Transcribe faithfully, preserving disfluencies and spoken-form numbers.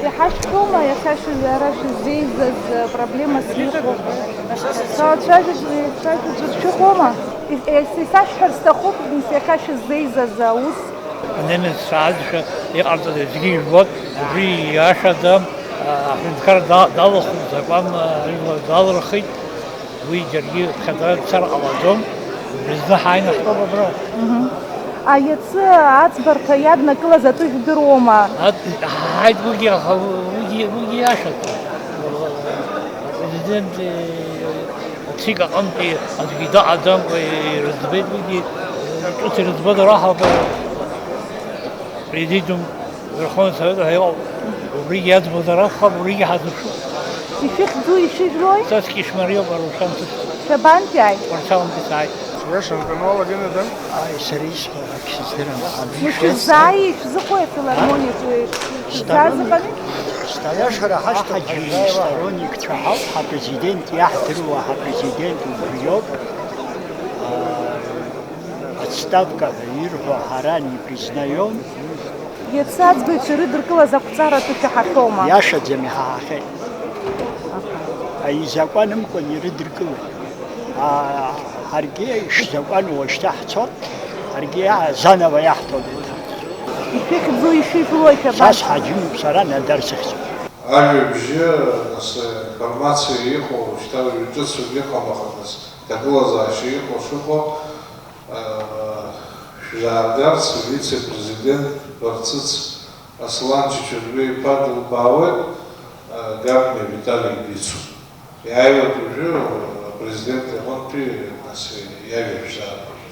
Иҳашәҳәома иахьа шәара шәыззеизаз проблемас иҟоу? Сацәажәаӡ-, цәажәаӡәыр шәыҟоума? Ис-, ис-, исашәҳәар сҭахуп, мис, иахьа шәыззеизаз аус? Анемец саазшәа иҟарҵаз аӡәгьы ижәбоит, убри иашаӡам, аҳәынҭқар да-, далахәын, закәан, а, ижәлар далырхит. Уи џьаргьы ԥхьаӡа дцар ҟалаӡом, убри зны ҳааины ҳтәоуп абра. Мгм. А, иацы аӡбарҭа иаднакылаз атәы жәдыруама? Ад-, ҳаит, уигьы, аха, уигьы, уигьы иашаӡам. Апрезидент, э, ЦИК аҟынтәи аӡәгьы даҟаӡамкәа ирыӡбеит, уигьы, э, ҿыц ирыӡбозар аҳ-, Президиум Верховный Совет ҳәа иҟоуп. Убригьы иаӡбозар акәхап, убригьы ҳазыԥшуп. Ишәыхьӡу, ишәыжәлои? Са Скишмариоуп, Арушан сыхьӡуп. Шәабантәи ааи? Уарсалантәи сааит. Уи ашанкануал агьынада? Ааи, сара исҳәо акгьы сыздырам. Ишәыззааи, ишәзыҟои афилармониаҿы? Шәыззаазыҟами? Аиашара ҳашьҭоуп, ҳаџьымшьы сторонникцәа ҳауп, ҳапрезидент иаҳдыруа ҳапрезидент убриоуп. Отставка ҳәа ирҳәо ҳара не признаем. Иацы аӡбаҩцәа ирыдыркылаз ақәҵара атәы шәаҳахьоума? Иашаӡам, иҳаҳахьеит. Аха. Изакәанымкәан ирыдыркылеит. А, ҳаргьы ишзакәану уажәшьҭа ҳцот, ҳаргьы заново иаҳҭоит еиҭа. Ишәыхьӡу, ишәыжәлои шәабан? Са сҳаџьымуп, сара Надар сыхьӡуп. Ажәабжьы, нас, аинформациа иҟоу, шьҭа уаҩ ҿыцугьы ыҟам, аха, нас, ҭагылазаашьа иҟоу шыҟоу, шәзааргарц, вице-президент Барцыц Аслан Чачырбеи-иԥа дылбаауеит, Гагниа Витали дицуп. Иааиуеит уажәы апрезидент иҟынтәи, нас, иажәа шәзааргоит.